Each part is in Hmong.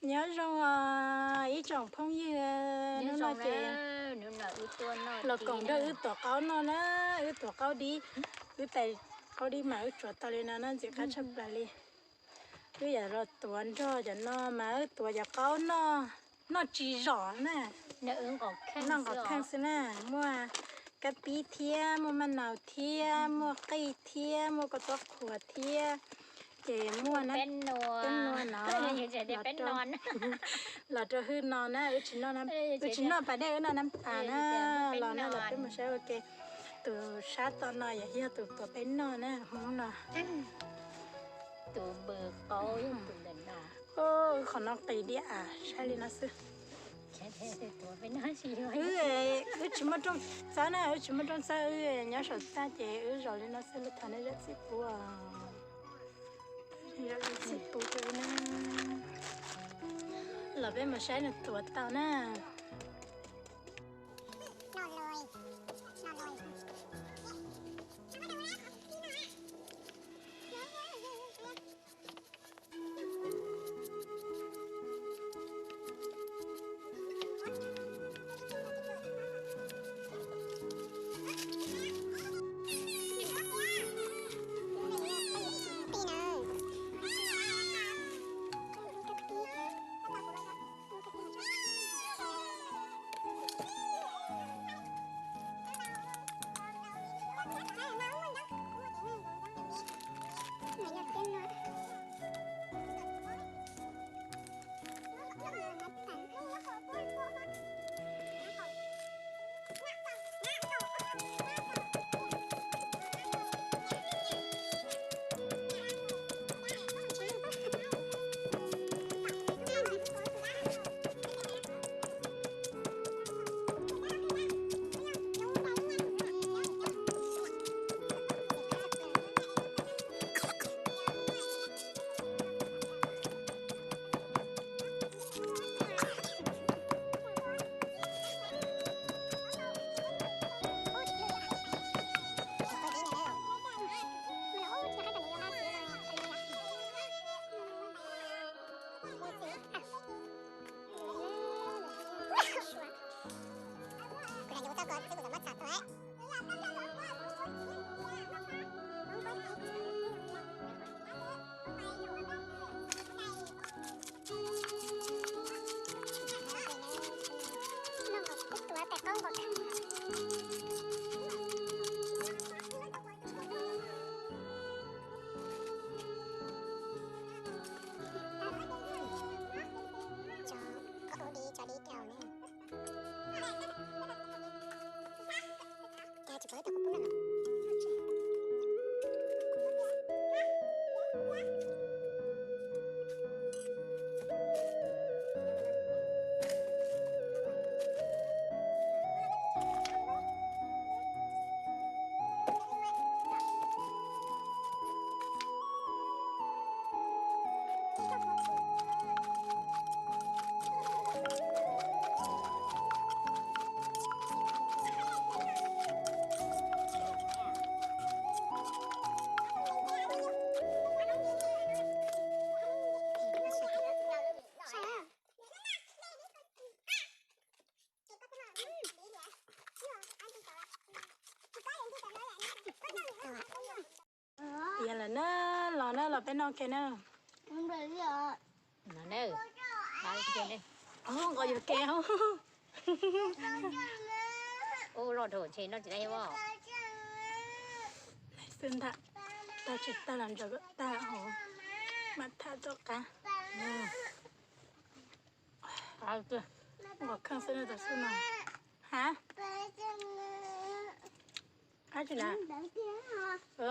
Nyob zoo os ib tsoom phooj ywg, hnub no ces los koom nrog wb tuav qaub noj na, wb tuav qaub dib, wb tais qaub dib mas wb tsuav tau li no na, ntxim qab tshaj plaws li. Wb yam los tuav nrog cov no mas wb tuav cov qaub noj, noj tsis zom na, noj nqos kheej xwb na, muaj kab pib thiab, muaj maj naus thiab, muaj qij thiab, muaj kua txob qhuav thiab, ces muaj peb nua no, los rau hwj no na, wb tsis noj pas dej, wb noj nab tas na, los na los peb mus saib ua ke. Tus sab tom no yog, yog tus tuav peb noj na, Hmoob no. Tus npws qaub, qhov no qis diam, saib li no xwb. Wb tsis muaj rooj txawb na, wb tsis muaj rooj txawb, wb nyob saum txaj ces wb zaum li no xwb, lub thov nej zam txim pub, zam txim pub rau wb na. Los peb mus saib nws tuav tau na. Yog lawm na, los na, los peb noj ke na. Nqos yuav ke. Ub, loj dhau ntshe noj tsis tau. Xwb ntag, tag tsis tag los ntsaws kom tag, mam tham tom qab. Nqos kheej xwb no, tam xwb no. Ha? Ab tsi na.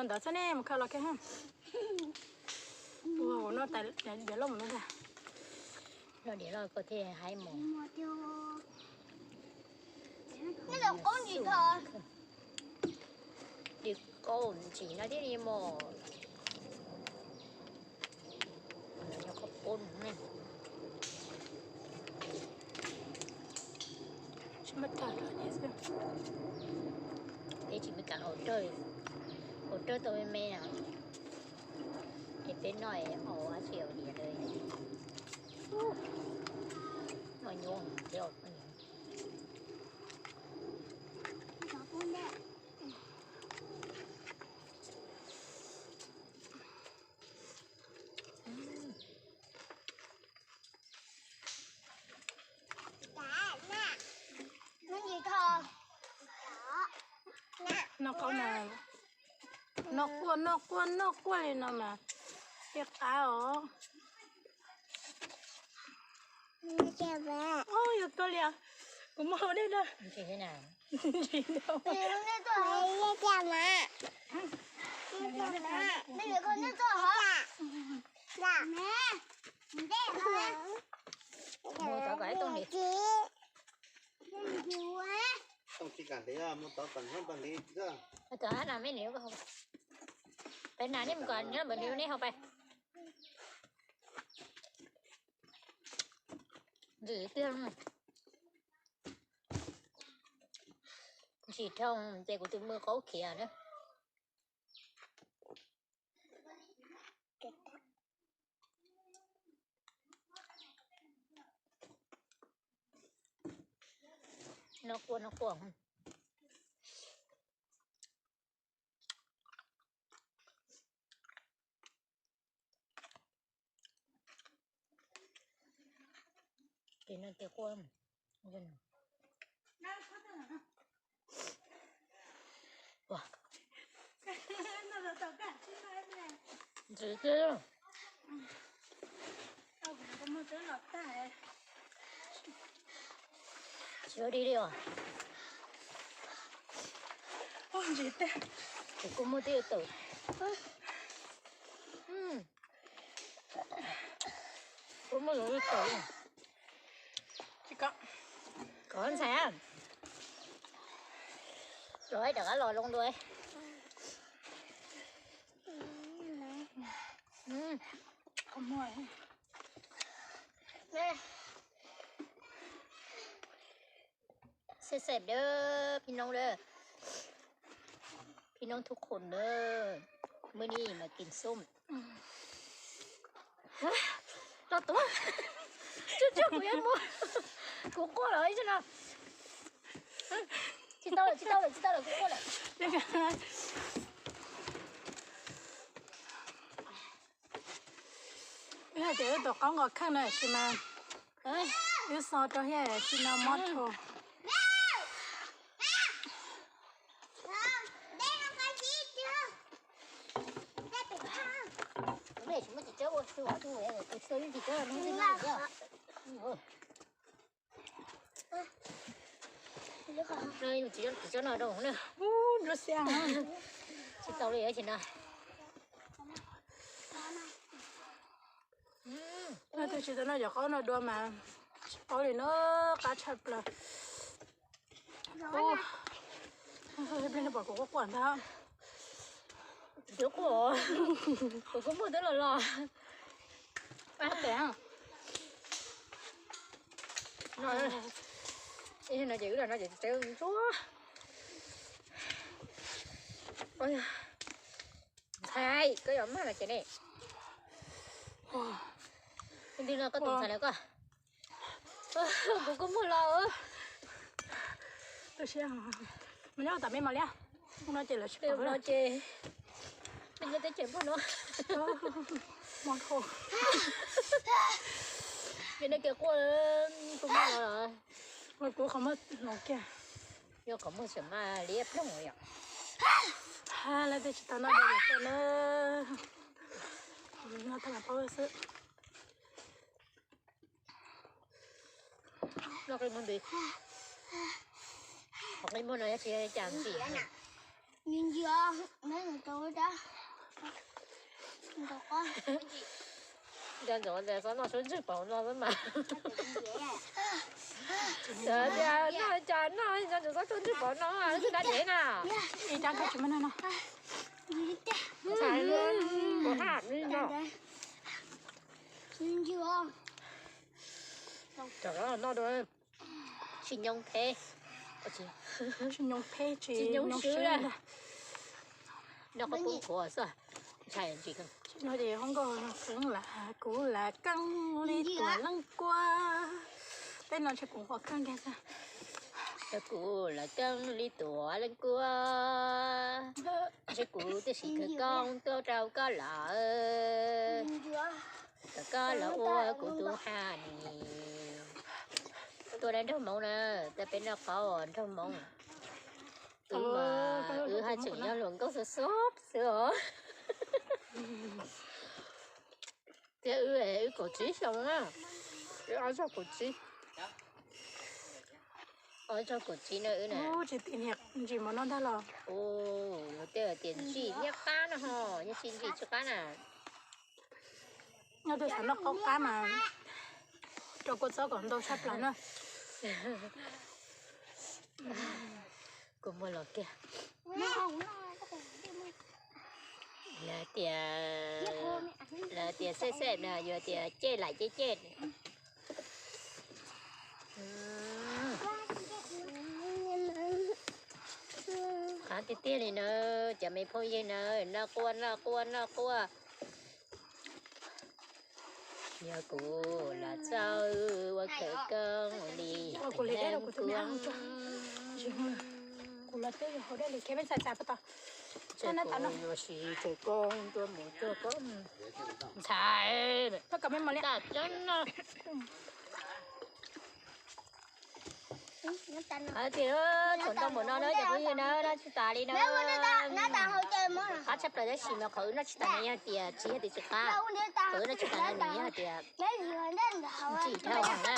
Ntawd xwb ne, mus khaws los kiag ha. Ua ua noj tas diav loj mus no ntag. Noj diav loj koj thiaj haib mos. Diav qaub ntsim no thiaj li mos. Nyob qhov poob ne. Tsis muaj rau xwb. Peb tsis me kam haus rawg, haus rawg tau me me na. Es peb noj es haus dab tsi haus diav lawm. Noj qab na, noj quaj noj quaj noj quaj li no mas thiaj qab os. Yog tuaj li, kuv muab dej na. Ntsis ntau. Mus cov kom ib tug li. Tsis kam hliv, mus tod kom nyob npawg hliv. Cov na me nws, peb na nej mus kom nyob npawg hliv nej hau pais. Ntxim tiag. Ntsis dhau ces kuv tus me qaub khiav na. Noj quaj noj quaj. Ces no ces quaj. Ntxim tiag. Tsis di li os. Ntxim tiag. Kuv kuj muaj tej tawm. Kuv muaj tej tawm. Kov ntxhais, los rov qab los zoo dua. Xeeb xeeb dawb phib noob dawb, phib noob thub qhus dawb, muaj nij mas kis xub. Rau tuaj, tsuag tsuag kuv yuav mus, kuv quaj lawm ib no. Tsis tau lawm, tsis tau lawm, tsis tau lawm, kuv quaj lawm. Wb hais tias wb tus qaub nqos kheej no tab sis mas wb xo rau thiab tab sis no mob dhau. Tsis tau li tsis no. Leej twg tsis tau noj cov qaub no dua mas tsis paub li na, qab tshaj plaws. Peb pom kuv quaj quaj ntag. Kuv quaj, kuv kuj muaj twb los los. Tes no ces wb los no ces tsev ntsuab. Ntxhais, koj yuav mag los ces ne. Tus twg no koj tus ntxhais lawm koj? Kuv kuj muaj los. Tus siab mas nyob tom me mos liab no ces lawv tsis pom no ces me nyob teb chaws npog no. Mos dhau. Ces nej kev quaj kuj muaj los. Kuv qhov muag hloov kiag. Yog qhov muag xiam maj liab ploog yom. Leej twg tsis tau noj dua yog tuaj na. Noj thaj mas paub xwb. Noj qe muag nti. Qhov qe muag no yog tsis cas ntxim. Cas ntxov ntawd txhob noj suab ntswg pauv no xwb mas. Noj cas noj, noj txhob suab ntswg pauv no, wb twb dab dev na. Ib rab koj tsis muaj noj no. Ntxhais, kuv haj li no. Rov qab los noj dua. Tsis nyoo peb. Tsis nyoo peb, tsis nyoo swb ntag. Noj qab poob khuav xwb. Tshais ntsis kawg. Tsis no ces hoob nkauj keeb lam, kuv lam keeb li tuam leej kua. Peb no ntshe kuv qhuav keeb kiag xwb. Kuv lam keeb li tuam leej kua. Ntshe kuv twb sim khawv koob tuaj rau koj lawm. Kom koj los ua kuv tus haj ni. Tuaj da nraug hmoov na, tau peb noj qaub nraug hmoov. Wb mas wb haj tseem nyob luag nkauj xub xub xwb os. Thiab wb, wb kaum tsib xyoo na. Wb ob txog kaum tsib. Ob txog kaum tsib na wb na. Tsis tij niag ntsis mov no ntag los. Ua, luag tej tias ntsis niaj qab no ho, yeej tsis ntsis tsis qab na. Nyob twg xav noj qaub qab mas rau kua txob kom ntau tshaj plaws na. Kuv muag los kiag. Lawv tias, lawv tias xej xej na, yus tias cej laim cej cej. Qab tiag tiag li na, cov me phooj ywg na, noj quaj noj quaj noj quaj. Yog kuv los txawj ua khawv koob li, kuv los twb yog hauv dej li khiav peb txais txais puas tau. Yuav siv khawv koob tuaj mus cuag koj ntxhais. Koj kom me mos liab. Hais tias tshuav ntau npaum no na cov phooj ywg na, noj tsis tas li na. Qab tshaj plaws tab sis mas qhov wb noj tsis tas no yog tias tsis yog tias tsis qab, qhov wb noj tsis tas no nws yog hais tias ntsim dhau na.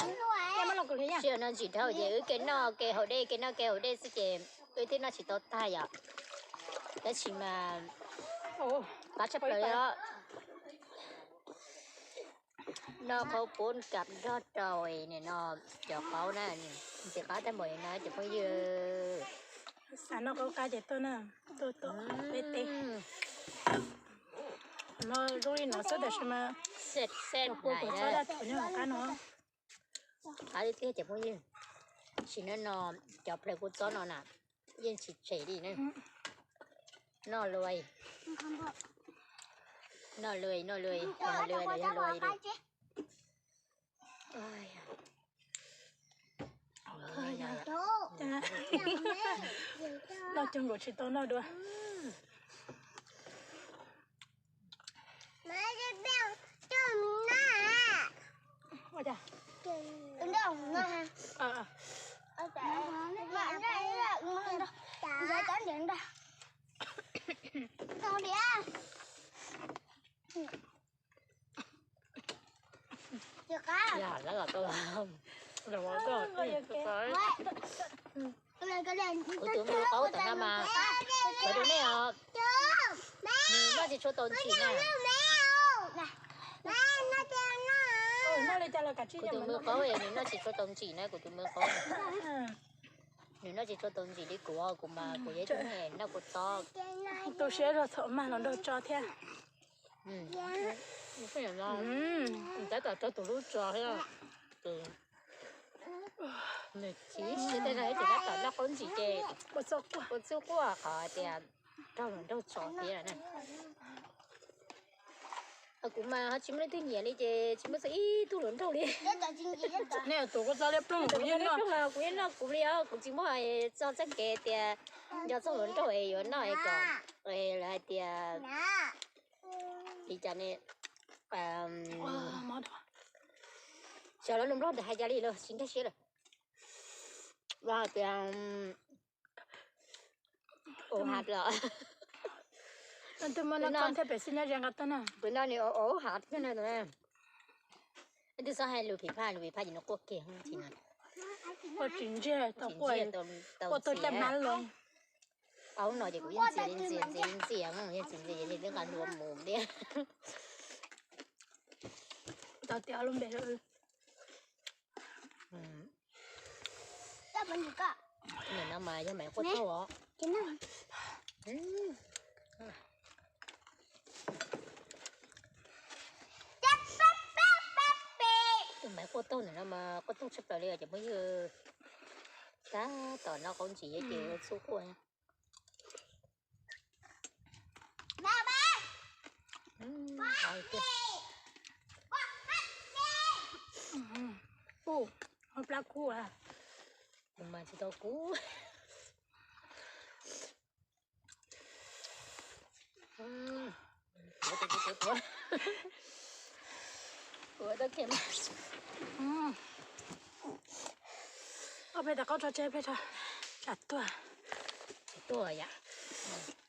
Sij hawm no ntsim dhau ces wb ke noj ke haus dej ke noj ke haus dej xwb ces wb thiaj noj tsis tau tag yom. Tab sis mas qab tshaj plaws li os. Noj qaub pub kam nrog rau nim no cov qaub na, ntxim qab tag npaum li no cov phooj ywg. Xav noj qaub qab ces tuaj na, tuaj tuaj peb teb. No zoo li no xwb tab sis mas xej kua kua txob daj thaum nyob hauv qab no. Qab li tiag cov phooj ywg. Sim no no cov plaws kua txob no na yeej tsis tsem li na. Noj luaj, noj luaj, noj luaj, noj luaj, noj luaj li. Noj cuag nkaus tsis tau noj dua. Kuv tus me qaub tom no mas, kuv tus me os, nws noj tsis tshua tau ntsim na. Kuv tus me qaub nws noj tsis tshua tau ntsim na, kuv tus me qaub. Nws noj tsis tshua tau ntsim li kuv, kuv mas kuv yog ib tug neeg noj kua txob. Tu siab zog thaum mag los nraug tso thiab. Tab tom raug tus hlub tso thiab. Nws chim siab tej zaum ces tab tom noj qaub ntsim ces ua txuj quaj qhov tias raug hluas nraug tso thiab na. Kuv mas ho tsis muaj leej twg nyiam li ces tsis muaj txog ib tug hluas nraug li. Nej tus kua txob liab ploog kuv yeej noj, kuv yeej noj kuv li os, kuv tsis muaj txog txoj kev tias nco txog hluas nraug es yuav noj es kom lawv hais tias li cas ne. Xyov lawv lus Nplog ntawd hais cas li los tsis nkag siab lawm. Los hais tias ov hav los. Tus no nws ov hav na. Tus no nws txhob hais lus phim phaj, lus phim phaj ces nws quaj kiag tsis no. Quaj tsis ntsiag, quaj tau caj hmab los. Aub no ces kuv yeej ntxias li ntxias ntxias li ntxias, yeej tsis ntxias ces twb nqa hlua mus thiab. Tau tias lub npe. Nim no mas yog maiv quaj taug os. Tus maiv quaj taug ntawm no mas quaj taug tshaj plaws li os cov phooj ywg. Tab tom noj qaub ntsim ces ua txuj quaj. Ua, hauv plab kub, mas tsis tau kub. Tuav, tuav, tuav, tuav. Tuav tau kiag mas. Ob peb tag qaub tso tseg, peb tso tsam tuag. Tsam tuag yom.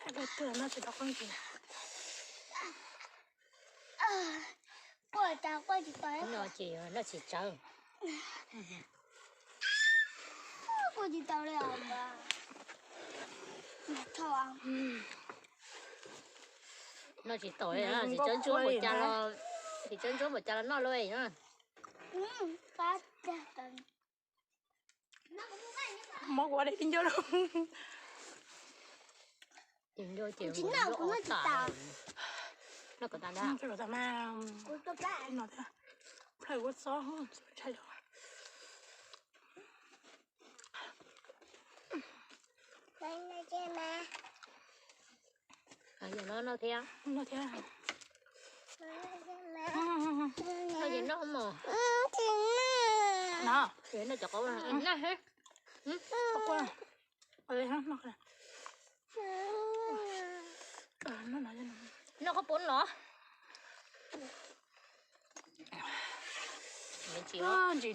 Peb tuag no tsis tau qab ntsis. Quaj tas quaj tsis tau. No ces noj tsis tsawg. Quaj tsis tau li os. Noj tsis tau li, tsis tsawg ntsuab npaum cas los, tsis tsawg ntsuab npaum cas los noj lauj. Mob kuv ua dej tib ncauj lauj. Tsis nco ces kuv noj tsis tas. Noj kom tas ntag. Noj kom tas mas. No thiab. Plhaw ua txob ntshai. Yog no noj thiab. Noj thiab. Noj ces noj mos. No, noj cov qaub na. Noj qhov puab los. Ntsim dhau. Ntsim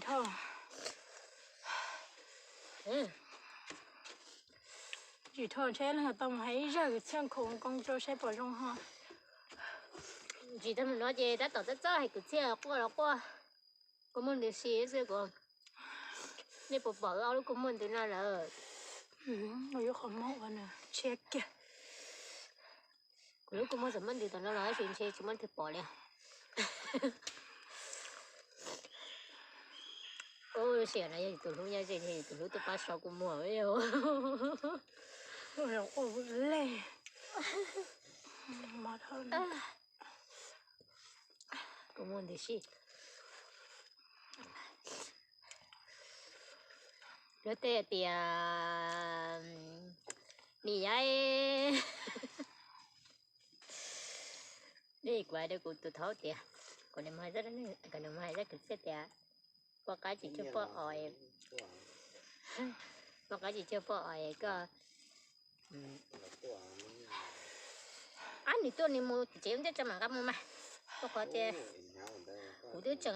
dhau, ntshe leej tau mus hais ib zag kwv txhiaj khoom koo rau saib puas zoo ho. Ntsim tau mus no ces tab tom txawj txawj hais kwv txhiaj quaj los quaj. Kua muag ntws si xwb kuv. Nej puas pom wb ob lub kua muag ntws no lawm? Yuav qhov mob ua nws tshiab kiag. Kuv lub kua muag txawm muab ntws tom no los tab sis ntshe tsis muaj leej twg pom li. Ub, sim no yog yus tus hlub nyob ze, yus tus hlub tuaj pab so kua muag. Quaj lej. Kua muag ntws si. Luag tej tias nim yaib, nej kuv hais rau kuv tus thaub tias, kuv nim hais, kuv nim hais zaj kwv txhiaj tias, poj qaib tsis cuag poj os, poj qaib tsis cuag poj os koj. Ab, nws tuaj nws mus tsev ua ntej tso mam nqa mus mas. Rau qhov tias kuv twb tseem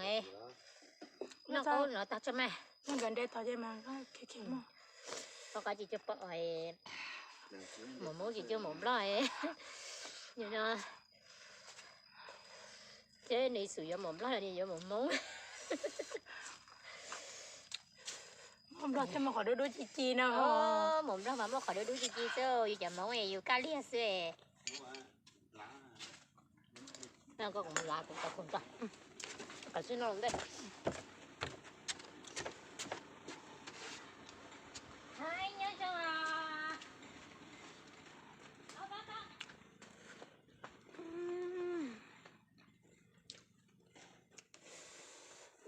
noj qaub no tag tso mas. Poj qaib tsis cuag poj os, maum Hmoob tsis cuag maum Nplog. Yog no, seb nws xum yuav maum Nplog los nws yuav maum Hmoob. Maum Nplog thiaj muaj qhov dub dub ci ci no. Maum Nplog mas muaj qhov dub dub ci ci xwb, yus cov Hmoob yus kaj liag xwb. Koj kuv mus lav kuv cov khoom tso. Qhov xwb no ntej.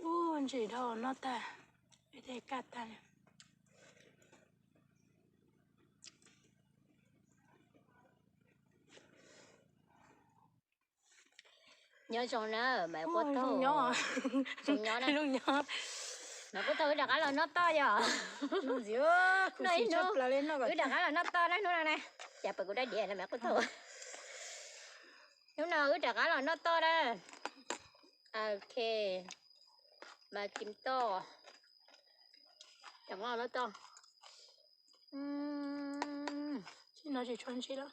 Ub, ntsim dhau noj tag, tej kaj tag li. Nyob zoo na Maiv Quab Taug. Zoo nyob na. Maiv Quab Taug, wb rov qab los noj toj yom. Wb rov qab los noj toj na hnub no na. Cas pom kuv dab diav no Maiv Quab Taug. Hnub no wb rov qab los noj toj na. Ok. Mas kim toj. Rov qab los noj toj. Tsis no tsis tshua ntsim lawm.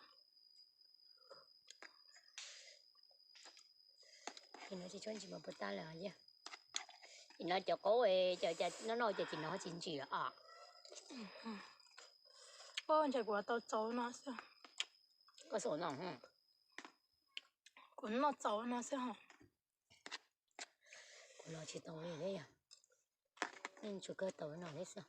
Tsis no tsis tshua ntsim mas puas tag lawm yog. Tsis no cov qaub no no ces tsis no tsis ntsim lawm os. Ntshai kuv tau txaus no xwb. Koj xaus no. Kuv noj txaus no xwb hos. Kuv los tsis tau li thiab yog. Yeej tsuas kawg tau no thiab xwb.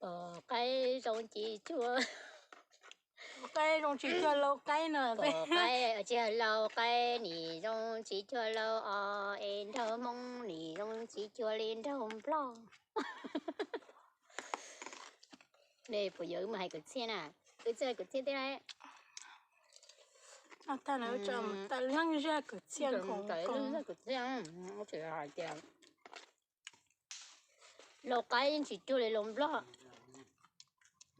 Pom qaib zoo tsis cuag, pom qaib zoo tsis cuag lau qaib no. Pom qaib tsis cuag lau qaib, nim zoo tsis cuag lau os, es nraug Hmoob nim zoo tsis cuag li nraug Nplog. Nej puas yog wb mus hais kwv txhiaj na? Wb txawj kwv txhiaj thiab. Tag lawm, tso mus tawm leej zaj kwv txhiaj nkaus. Kwv txhiaj hais tias laus qaib yeej tsis cuag li laus nplog,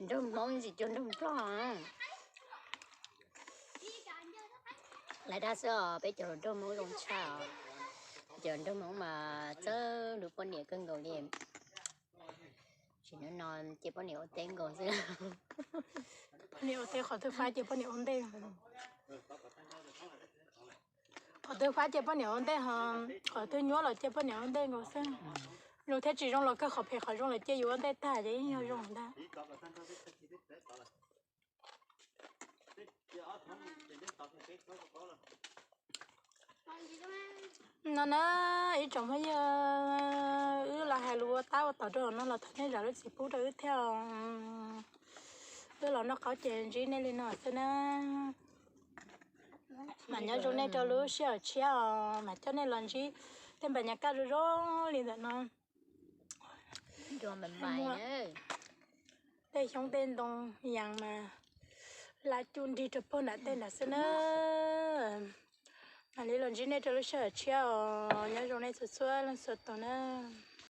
nraug hmoob yeej tsis cuag nraug nplog. Lawv dag xwb os, peb cov hluas nraug hmoob zoo tshaj os. Cov nraug hmoob mas txawj hlub poj niam kawg nkaus li. Tsis no no cia poj niam ua teb nkaus xwb. Poj niam ua teb qhov twg fab cia poj niam ua ntej. Qhov twg fab cia poj niam ua ntej, qhov twg nyuaj los cia poj niam ua ntej nkaus xwb. Zoo thiab tsis zoo los kawg, qhov phem qhov zoo los cia yus ua ntej tag ces yeej yog zoo ntag. No na, ib tsoom phooj ywg, wb los hais lus ua tab ua tom rau no los thov nej zam lub txim pub rau wb thiab. Wb los noj qaub ces ntsib nej li no xwb na. Mam nyob zoo nej rau lub sij hawm tshiab os, mam coj nej los ntsib tej npam nyam kaj zoo zoo li ntawm no. Tej xyoob tej ntoo yees mas lam cuj nrig rau pog nram tej nram xwb na. Mam li los ntsib nej rau lub sij hawm tshiab os, nyob zoo nej txhua txhua leej txhua tus na.